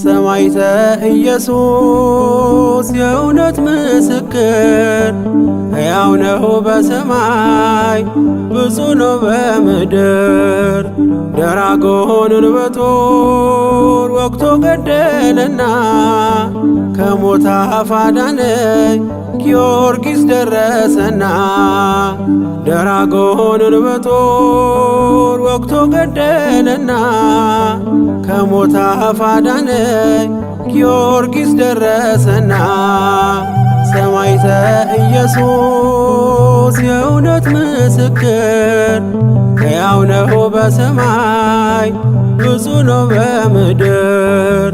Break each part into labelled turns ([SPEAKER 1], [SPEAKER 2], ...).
[SPEAKER 1] ሰማዕተ ኢየሱስ የእውነት ምስክር፣ ሕያው ነው በሰማይ ብፁዕ ነው በምድር። ደራጎንን በጦር ወግቶ ገደለና ከሞት አፍ አዳነኝ ጊዮርጊስ ደረሰና። ደራጎንን በጦር ወግቶ ገደለና ከሞት አፍ አዳነኝ ጊዮርጊስ ደረሰና። ሰማዕተ ኢየሱስ የእውነት ምስክር፣ ሕያው ነው በሰማይ ብፁዕ ነው በምድር።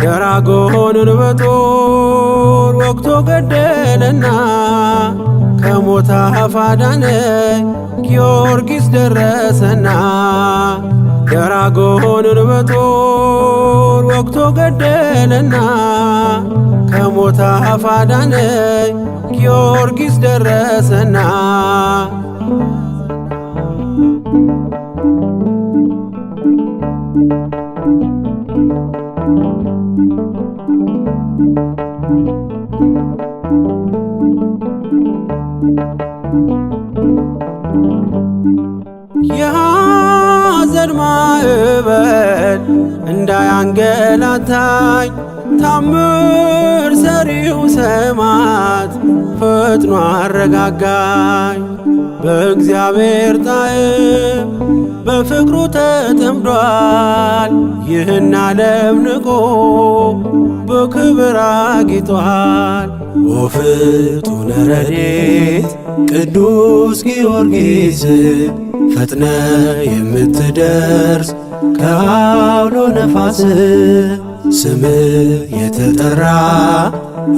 [SPEAKER 1] ደራጎንን በጦር ወግቶ ገደለና ከሞት አፍ አዳነኝ ጊዮርጊስ ደረሰና። ደራጎንን በጦር ወግቶ ገደለና ከሞት አፍ አዳነኝ ጊዮርጊስ ደረሰና። የሐዘን ማዕበል እንዳያንገላታኝ ታምር ሰሪው ሰማዕት ፈጥኖ አረጋጋኝ። በእግዚአብሔር ጣዕም በፍቅሩ ተጠምዷል፣ ይህን ዓለም ንቆ በክብር አጊጧል።
[SPEAKER 2] ወፍጡነ ረድኤት ቅዱስ ጊዮርጊስ ፈጥነ የምትደርስ ከአውሎ ነፋስ፣ ስም የተጠራ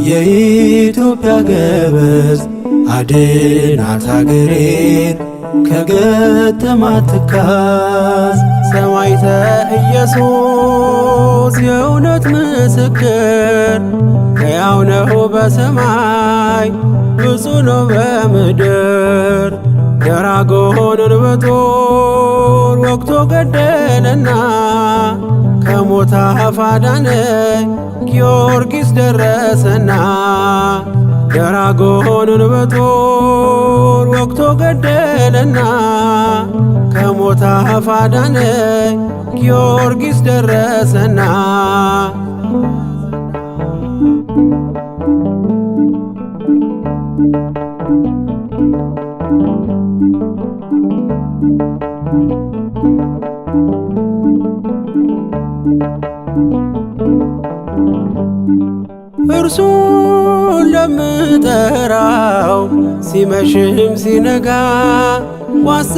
[SPEAKER 2] የኢትዮጵያ ገበዝ አድናት አገሬን ከገጠማት ትካዝ።
[SPEAKER 1] ሰማዕተ ኢየሱስ የእውነት ምስክር፣ ሕያው ነው በሰማይ ብፁዕ ነው በምድር። ደራጎንን በጦር ወግቶ ገደለና ከሞት አፍ አዳነኝ ጊዮርጊስ ደረሰና። ደራጎንን በጦር ወግቶ ገደለና ከሞት አፍ አዳነኝ ጊዮርጊስ ደረሰና። እርሱን ለምጠራው ሲመሽም ሲነጋ ዋሰ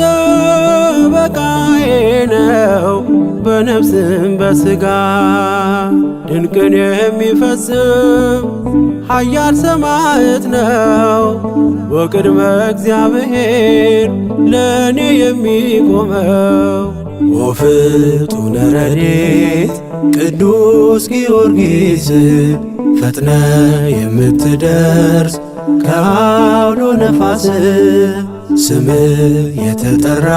[SPEAKER 1] በቃዬ ነው በነፍስም በሥጋ። ድንቅን የሚፈጽም ኃያል ሰማዕት ነው በቅድመ እግዚአብሔር ለእኔ የሚቆመው።
[SPEAKER 2] ወፍጡነ ረድኤት ቅዱስ ጊዮርጊስ ፈጥነ የምትደርስ ከአውሎ ነፋስ፣ ስም የተጠራ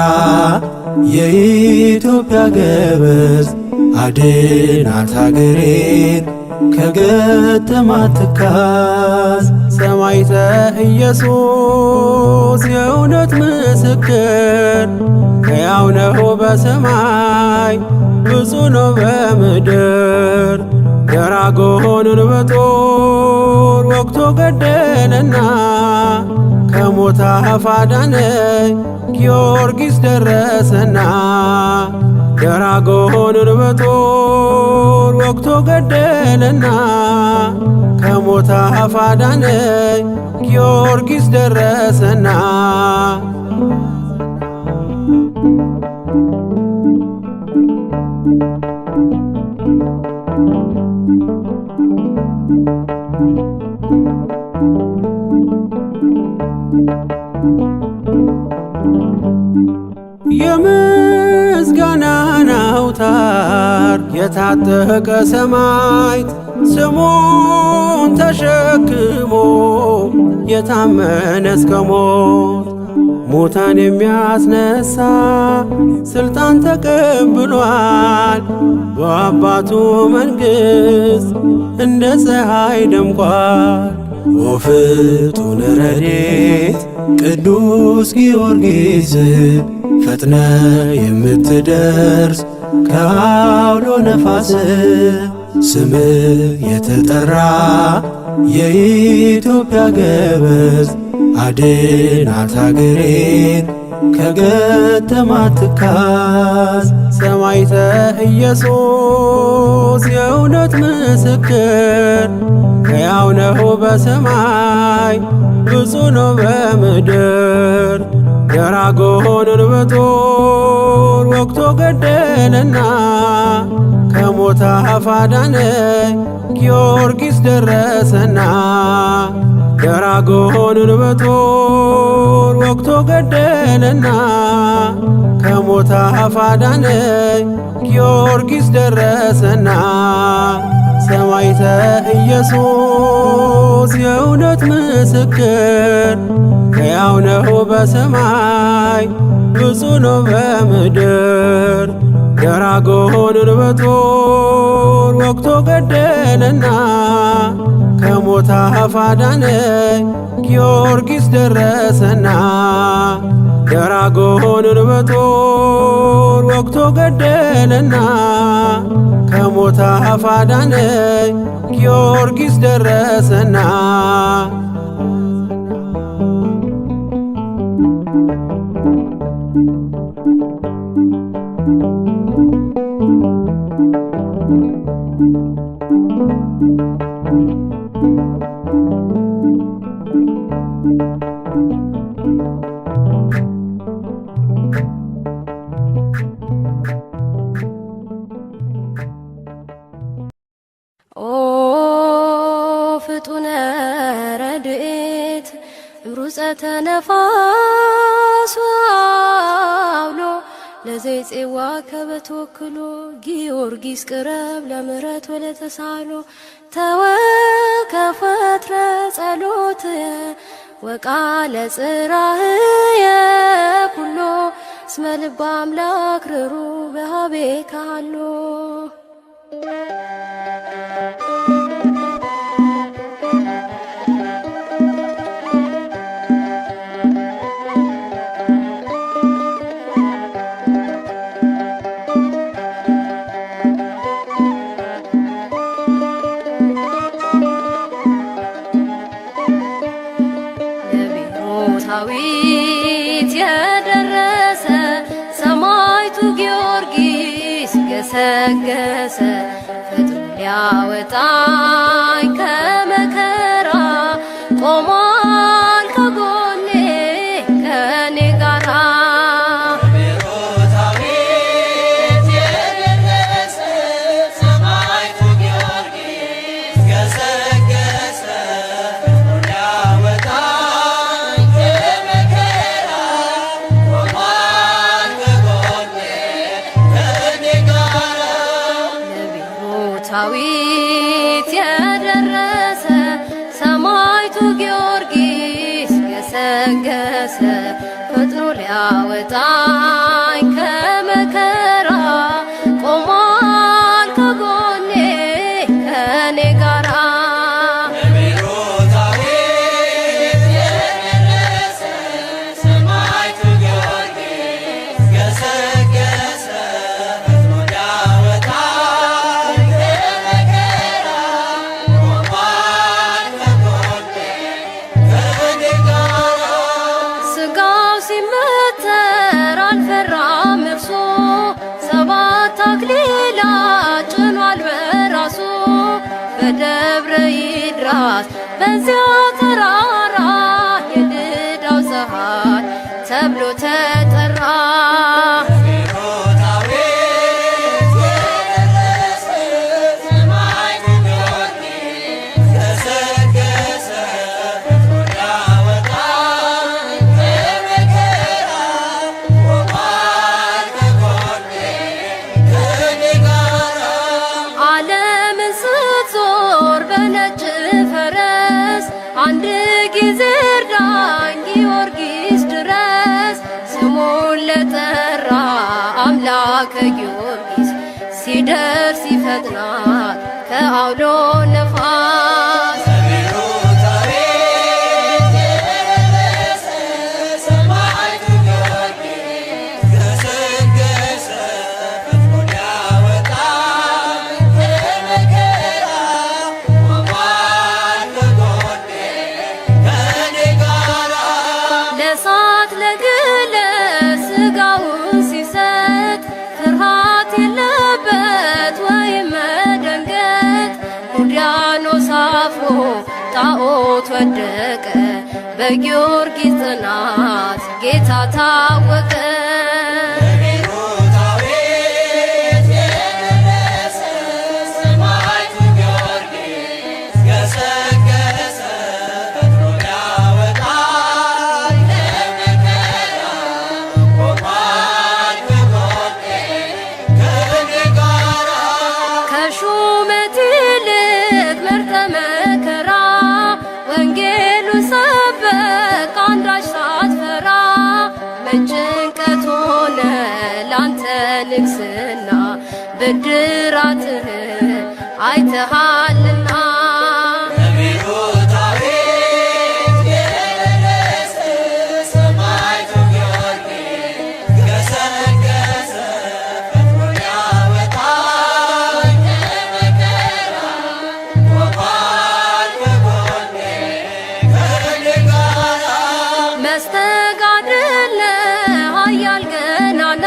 [SPEAKER 2] የኢትዮጵያ ገበዝ አድናት አገሬን ከገጠማት ትካዝ።
[SPEAKER 1] ሰማዕተ ኢየሱስ የእውነት ምስክር፣ ሕያው ነው በሰማይ ብፁዕ ነው በምድር። ደራጎንን በጦር ወግቶ ገደለና ከሞት አፍ አዳነኝ ጊዮርጊስ ደረሰና። ደራጎንን በጦር ወግቶ ገደለና ከሞት አፍ አዳነኝ ጊዮርጊስ ደረሰና። የታጠቀ ሰማዕት ስሙን ተሸክሞ የታመነ እስከ ሞት ሙታን የሚያስነሳ ስልጣን ተቀብሏል። በአባቱ መንግሥት እንደ ፀሐይ ደምቋል።
[SPEAKER 2] ኦ ፍጡነ ረድኤት ቅዱስ ጊዮርጊስ ፈጥነ የምትደርስ ከአውሎ ነፋስ ስም የተጠራ የኢትዮጵያ ገበዝ አድናት አገሬን ከገጠማት ትካዝ።
[SPEAKER 1] ሰማዕተ ኢየሱስ የእውነት ምስክር ሕያው ነው በሰማይ ብፁዕ ነው በምድር። ደራጎንን በጦር ወግቶ ገደለና ከሞት አፍ አዳነኝ ጊዮርጊስ ደረሰና። ደራጎንን በጦር ወግቶ ገደለና ከሞት አፍ አዳነኝ ጊዮርጊስ ደረሰና። ሰማዕተ ኢየሱስ የእውነት ምስክር ሕያው ነው በሰማይ ብፁዕ ነው በምድር። ደራጎንን በጦር ወግቶ ገደለና ከሞት አፍ አዳነኝ ጊዮርጊስ ደረሰና። ደራጎንን በጦር ወግቶ ገደለና ከሞት አፍ አዳነኝ ጊዮርጊስ ደረሰና።
[SPEAKER 3] ኦ ፍጡነ ረድኤት ሩፀተ ነፋስ አውሎ ለዘይጼዋ ከበተወክሎ ጊዮርጊስ ቅረብ ለምሕረት ወለተሳሎ ተወከፈትረ ጸሎትየ ወቃለ ጽራህየ ኩሎ እስመ ልበ አምላክ ርሩ በሃቤ ካሎ። ለቢሮታዊት የደረሰ ሰማዕቱ ጊዮርጊስ ገሰገሰ ፈጥኖ ሊያወጣኝ ከመከራ ቆሟል ከጎኔ ከኔ ጋራ። ለቢሮታዊት የደረሰ ሰማዕቱ ጊዮርጊስ ገሰገሰ ፈጥኖ ሊያወጣኝ ከመከራ ቆሟል ከጎኔ ከኔ ጋራ። ስጋው ሲመተር አልፈራም እርሱ 7 አክሊላት ጭኗል በራሱ በደብረ ይድራስ በዚያ ተራራ የልዳው ፀሐይ ተብሎ ተጠራ። ሁልጊዜ እርዳኝ ጊዮርጊስ ድረስ። ስሙን ለጠራ አምላከ ጊዮርጊስ ሲደርስ ይፈጥናል ከአውሎ ነፋስ። ለእሳት ለግለ ስጋውን ሲሰጥ ፍርሃት የለበት ወይም መደንገጥ። ውቅያኖስ አፍሮ ጣዖት ወደቀ በጊዮርጊስ ጽናት ጌታ ታወቀ። ከሹመት ይልቅ መርጠ መከራ ወንጌሉን ሰበክ አንዳች ሳትፈራ። መጭንቀት ሆነ ላንተ ንግስና ብድራትህን አይተሃልና። መስተጋድል ኃያል ገናና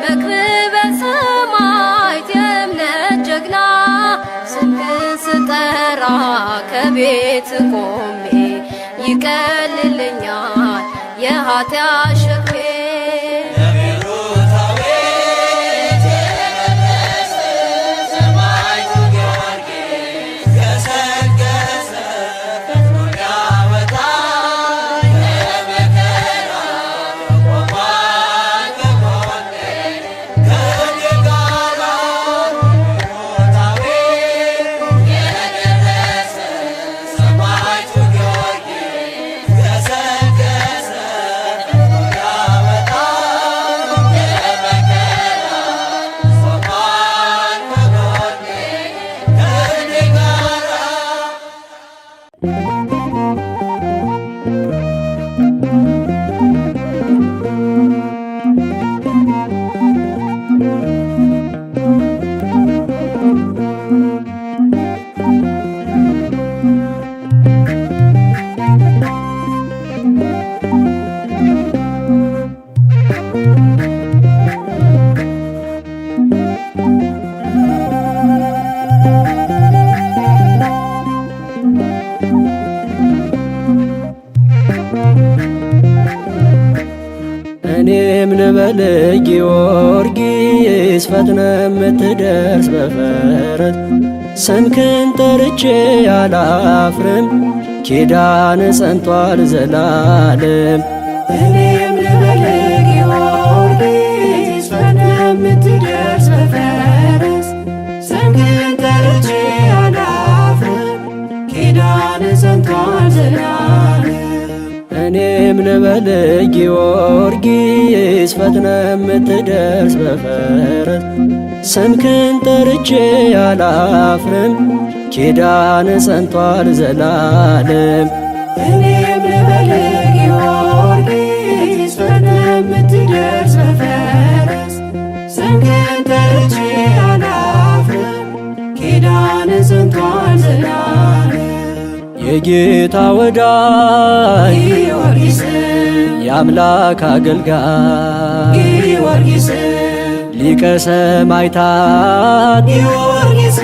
[SPEAKER 3] መክብበ ሰማዕት የእምነት ጀግና። ስምህን ስጠራ ከቤት ቆሜ ይቀልልኛል የኃጢአት ሸክሜ።
[SPEAKER 2] እኔም ልበል ጊዮርጊስ ፈጥነ የምትደርስ በፈረስ ስምህን ጠርቼ አላፍርም ኪዳን ጸንቷል ዘላለም።
[SPEAKER 4] እኔም ልበል ጊዮርጊስ ፈጥነህ የምትደርስ በፈረስ ስምህን ጠርቼ አላፍርም ኪዳን ጸንቷል ዘላለም።
[SPEAKER 2] እኔም ልበል ጊዮርጊስ ፈጥነ የምትደርስ በፈረስ ስምህን ጠርቼ አላፍርም ኪዳን ጸንቷል ዘላለም።
[SPEAKER 4] እኔም ልበል ጊዮርጊስ ፈጥነህ የምትደርስ በፈረስ ስምህን ጠርቼ አላፍርም ኪዳን ጸንቷል ዘላለም።
[SPEAKER 2] የጌታ ወዳጅ
[SPEAKER 4] ጊዮርጊስ
[SPEAKER 2] የአምላክ አገልጋይ
[SPEAKER 4] ጊዮርጊስ
[SPEAKER 2] ሊቀ ሰማዕታት
[SPEAKER 4] ጊዮርጊስ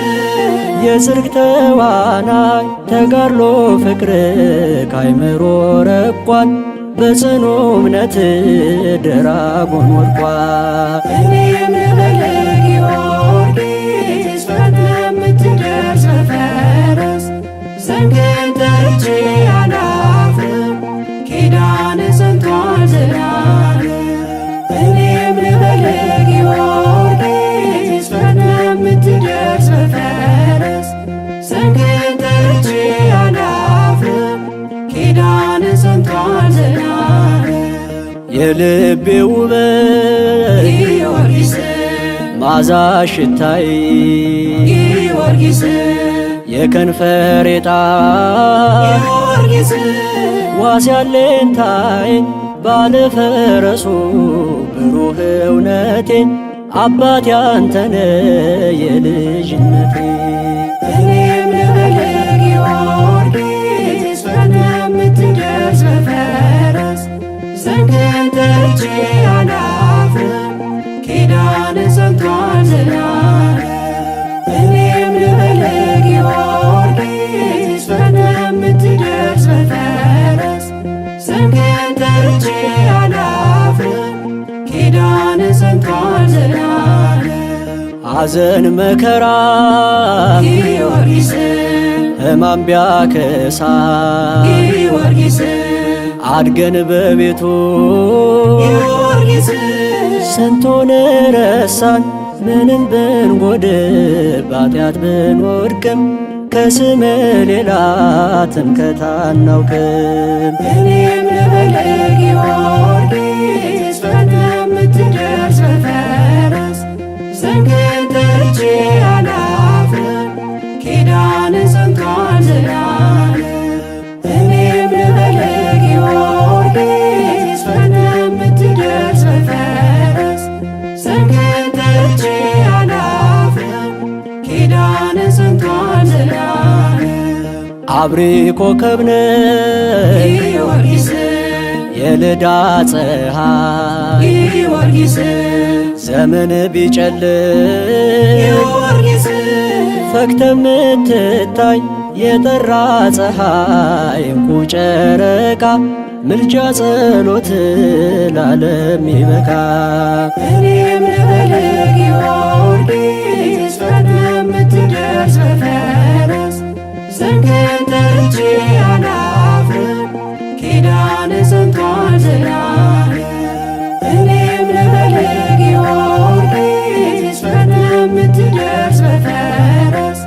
[SPEAKER 2] የጽድቅ ተዋናይ ተጋድሎ ፍቅር ካይምሮ ረቋል በጽኑ እምነት ደራጎን ወድቋል።
[SPEAKER 4] እኔም ልበል ጊዮርጊስ ፈጥነህ የምትደርስ በፈረስ ስምህን ጠርቼ አላፍርም ኪዳን ጸንቷል ዘላለም። እኔም ልበል ጊዮርጊስ ፈጥነህ የምትደርስ በፈረስ ስምህን ጠርቼ አላፍርም ኪዳን ጸንቷል ዘላለም።
[SPEAKER 2] የልቤ ውበት
[SPEAKER 4] ጊዮርጊስ
[SPEAKER 2] ማዛ ሽታይ
[SPEAKER 4] ጊዮርጊስ
[SPEAKER 2] የከንፈሬ ጣዕም
[SPEAKER 4] ጊዮርጊስ
[SPEAKER 2] ዋስ ያለኝታዬ ባለፈረሱ ብሩህ እውነቴ አባት ያንተነ የልጅነቴ።
[SPEAKER 4] እኔም ልበልህ ጊዮርጊስ ፈጥነህ የምትደርስ በፈረስ ስምህን ጠርቼ አላፍርም ኪዳንህ ጸንቷል ዘላለም። እኔም ልበልህ ጊዮርጊስ ፈጥነህ የምትደርስ በፈረስ ስምህን ጠርቼ አላፍርም ኪዳንህ ጸንቷል ዘላለም።
[SPEAKER 2] ሐዘን መከራ
[SPEAKER 4] ጊዮርጊስ
[SPEAKER 2] ሕማም ቢያከሳ
[SPEAKER 4] ጊዮርጊስ
[SPEAKER 2] አድገን በቤቱ
[SPEAKER 4] ጊዮርጊስ
[SPEAKER 2] ስንቱን ረሳን። ምንም ብንጎድል ባጢአት ብንወድቅም ከስም ሌላ ትምክህት አናውቅም።
[SPEAKER 4] እኔም ልበልህ ጊዮርጊስ ፈጥነህ የምትደርስ በፈረስ ስምህን ጠርቼ አላፍርም ኪዳንህ ጸንቷል ዘላለም። እኔም ልበልህ ጊዮርጊስ ፈጥነህ የምትደርስ በፈረስ ስምህን ጠርቼ አላፍርም ኪዳንህ ጸንቷል ዘላለም።
[SPEAKER 2] አብሪ ኮከብ ነህ
[SPEAKER 4] ጊዮርጊስ
[SPEAKER 2] የልዳ ፀሐይ
[SPEAKER 4] ጊዮርጊስ
[SPEAKER 2] ዘመን ቢጨልም
[SPEAKER 4] ጊዮርጊስ
[SPEAKER 2] ፈክተ ምትታይ የጠራ ፀሐይ እንቁ ጨረቃ ምልጃ ጸሎት ላለም ይበቃ።
[SPEAKER 4] እኔም ልበልህ ጊዮርጊስ ፈጥነህ የምትደርስ በፈረስ ስምህን ጠርቼ አላፍርም ኪዳንህ ጸንቷል ዘላለም። እኔም ልበልህ ጊዮርጊስ ፈጥነህ የምትደርስ በፈረስ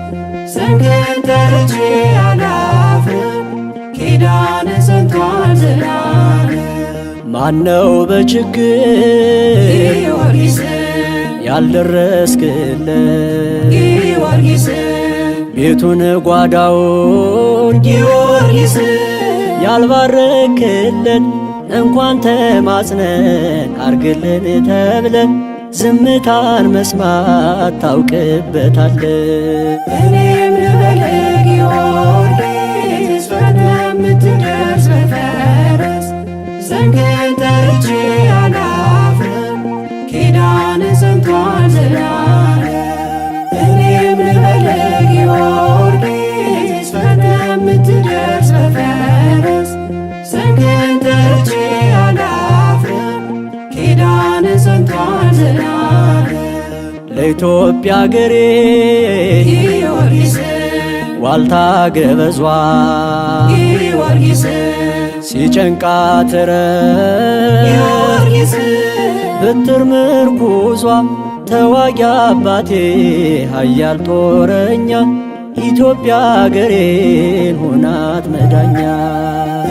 [SPEAKER 4] ስምህን ጠርቼ አላፍርም ኪዳንህ ጸንቷል ዘላለም።
[SPEAKER 2] ማነው በችግር
[SPEAKER 4] ጊዮርጊስ
[SPEAKER 2] ያልደረስክለት
[SPEAKER 4] ጊዮርጊስ
[SPEAKER 2] ቤቱን ጓዳውን
[SPEAKER 4] ጊዮርጊስ
[SPEAKER 2] ያልባረክልን እንኳን ተማጽነን አርግልን ተብለን ዝምታን መስማት ታውቅበታለ።
[SPEAKER 4] እኔም ልበልህ ጊዮርጊስ ፈጥነህ የምትደርስ በፈረስ ስምህን ጠርቼ አላፍርም ኪዳንህ ጸንቷል ዘላለም። እኔም ልበልህ ጊዮርጊስ ፈጥነህ የምትደርስ በፈረስ ስምህን ጠርቼ አላፍርም ኪዳንህ ጸንቷል ዘላለም።
[SPEAKER 2] ለኢትዮጵያ አገሬ
[SPEAKER 4] ጊዮርጊስ
[SPEAKER 2] ዋልታ ገበዟ
[SPEAKER 4] ጊዮርጊስ
[SPEAKER 2] ሲጨንቃት እረፍ
[SPEAKER 4] ጊዮርጊስ
[SPEAKER 2] ብትር ምርኩዟ ተዋጊ አባቴ ኃያል ጦረኛ ኢትዮጵያ አገሬን ሆናት መዳኛ።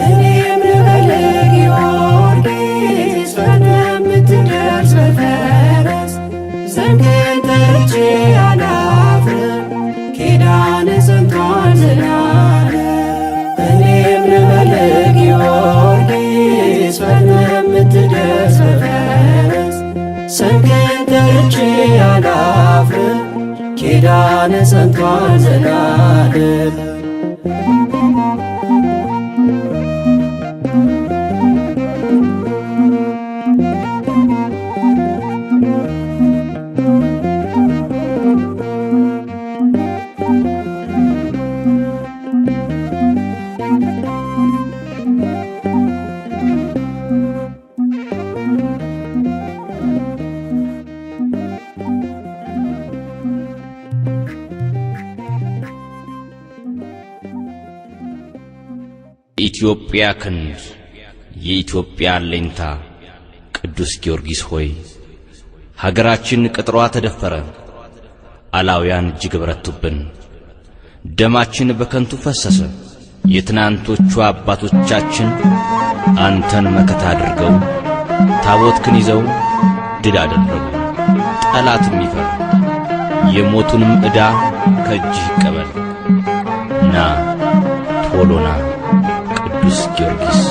[SPEAKER 4] እኔም ልበልህ ጊዮርጊስ ፈጥነህ የምትደርስ በፈረስ ስምህን ጠርቼ አላፍርም ኪዳንህ ጸንቷል ዘላለም። እኔም ልበልህ ጊዮርጊስ ፈጥነህ የምትደርስ በፈረስ ስምህን ጠርቼ አላፍርም ኪዳንህ ጸንቷል ዘላለም።
[SPEAKER 5] የኢትዮጵያ ክንድ፣ የኢትዮጵያ አለኝታ ቅዱስ ጊዮርጊስ ሆይ ሀገራችን ቅጥሯ ተደፈረ፣ አላውያን እጅግ በረቱብን፣ ደማችን በከንቱ ፈሰሰ። የትናንቶቹ አባቶቻችን አንተን መከታ አድርገው ታቦትክን ይዘው ድል አደረጉ። ጠላትም ይፈር፣ የሞቱንም ዕዳ ከእጅህ ይቀበል። ና ቶሎና ቅዱስ ጊዮርጊስ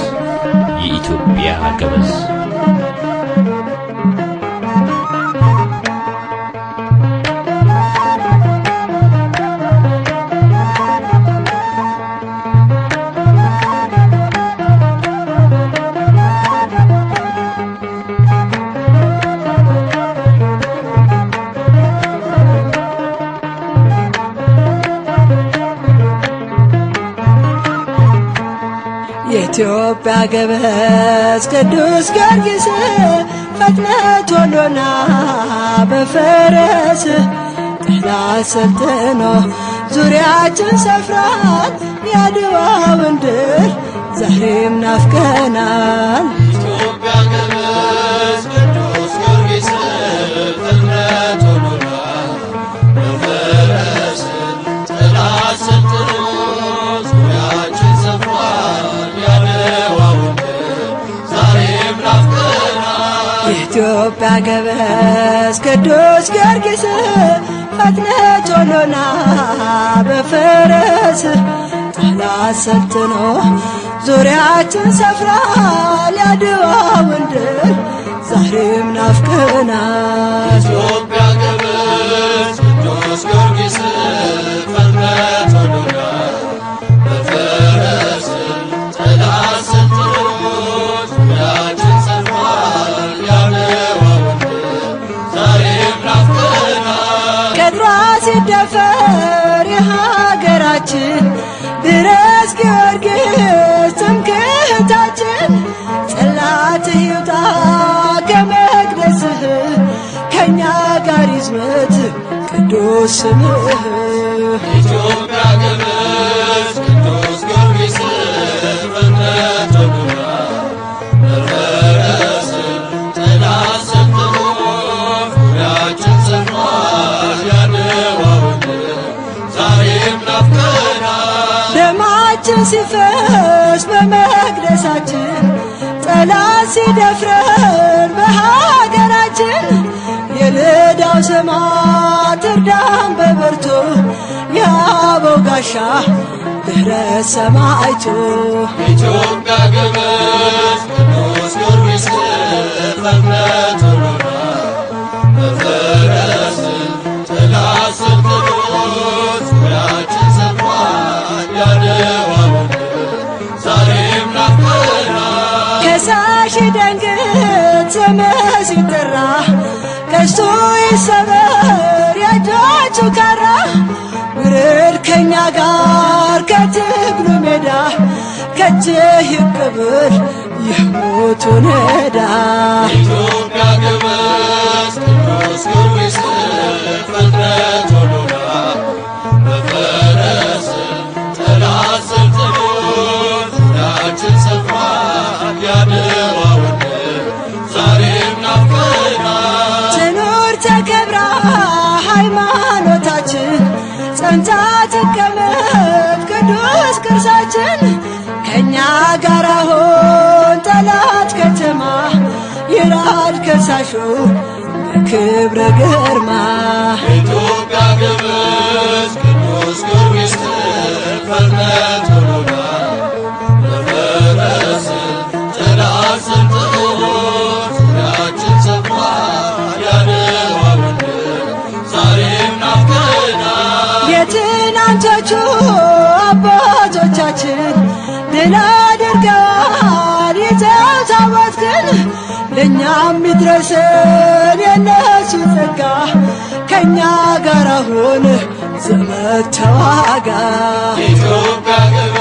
[SPEAKER 5] የኢትዮጵያ ገበዝ።
[SPEAKER 4] የኢትዮጵያ ገበዝ ቅዱስ ጊዮርጊስ ፈጥነ ቶሎና በፈረስ ጠላት ሰልጥኖ ዙሪያችን ሰፍሯል። የአድዋውን ድል ዛሬም ናፍቀናል።
[SPEAKER 6] ኢትዮጵያ ገበዝ ቅዱስ ጊዮርጊስ ፈጥነ ቶሎና በፈረስ ጠላት ሰልጥኖ ዙሪያችን ሰፍሯል። የአድዋውን ድል ዛሬም ናፍቀናል።
[SPEAKER 4] የኢትዮጵያ ገበዝ ቅዱስ ጊዮርጊስ ፈጥነ ቶሎና በፈረስ ጠላት ሰልጥኖ ዙሪያችን ሰፍሯል። የአድዋውን ድል ዛሬም ናፍቀናል።
[SPEAKER 6] ኢትዮጵያ ገበዝ ቅዱስ ጊዮርጊስ ፈጥነ ቶሎና በፈረስ ጠላት ሰልጥኖ ዙሪያችን ሰፍሯል። የአድዋውን ድል ዛሬም ናፍቀናል።
[SPEAKER 4] ቀድሯ ሲደፈር የሀገራችን ድረስ ጊዮርጊስ ትምክህታችን፣ ጽላትህ ይውጣ ከመቅደስህ ከእኛ ጋር ይዝመት ቅዱስ ስምህ።
[SPEAKER 6] ኢትዮጵያ ገበዝ ቅዱስ ጊዮርጊስ ፈጥነ ቶሎና በፈረስ ጠላት ሰልጥኖ ዙሪያችን ሰፍሯል። የአድዋውን ድል ዛሬም ናፍቀናል።
[SPEAKER 4] ደማችን ሲፈስ በመቅደሳችን ጠላት ሲደፍረን በሀገራችን፣ የልዳው ሰማዕት እርዳን በብርቱ የአበው ጋሻ ድረስ ሰማዕቱ።
[SPEAKER 6] ኢትዮጵያ ገበዝ ቅዱስ ጊዮርጊስ ፈጥነ ቶሎና በፈረስ ጠላት ሰልጥኖ ዙሪያችን ሰፍሯል። የአድዋውን ድል ዛሬም ናፍቀናል።
[SPEAKER 4] ከሳሽ ደንግጥ ስምህ ሲጠራ፣ ቀስቱ ይሰበር የእጆቹ ካራ፣ ውረድ ከእኛ ጋር ከትግሉ ሜዳ ከእጅህ ይቀበል የሞቱን ዕዳ።
[SPEAKER 6] ኢትዮጵያ ገበዝ ቅዱስ ጊዮርጊስ ፈጥነ ቶሎና በፈረስ ጠላት ሰልጥኖ ዙሪያችን ሰፍሯል። የአድዋውን ድል ዛሬም ናፍቀናል።
[SPEAKER 4] ትኑር ተከብራ ሃይማኖታችን፣ ጸንታ ትቀመጥ ቅዱስ ቅርሳችን፣ ከእኛ ጋር አሁን ጠላት ከተማ ይራድ ከሳሹ በክብረ ግርማ።
[SPEAKER 6] ኢትዮጵያ ገበዝ ቅዱስ ጊዮርጊስ ፈጥነ ቶሎና በፈረስ ጠላት ሰልጥኖ ዙሪያችን ሰፍሯል። የአድዋውን ድል ዛሬም ናፍቀናል።
[SPEAKER 4] የትናንቶቹ አባቶቻችን ድል አድርገዋል ይዘው ታቦትህን፣ ለእኛም ይድረሰን የእነሱ ጸጋ፣ ከእኛ ጋር አሁን ዘመድ ተዋጋ።
[SPEAKER 6] ኢትዮጵያ ገበዝ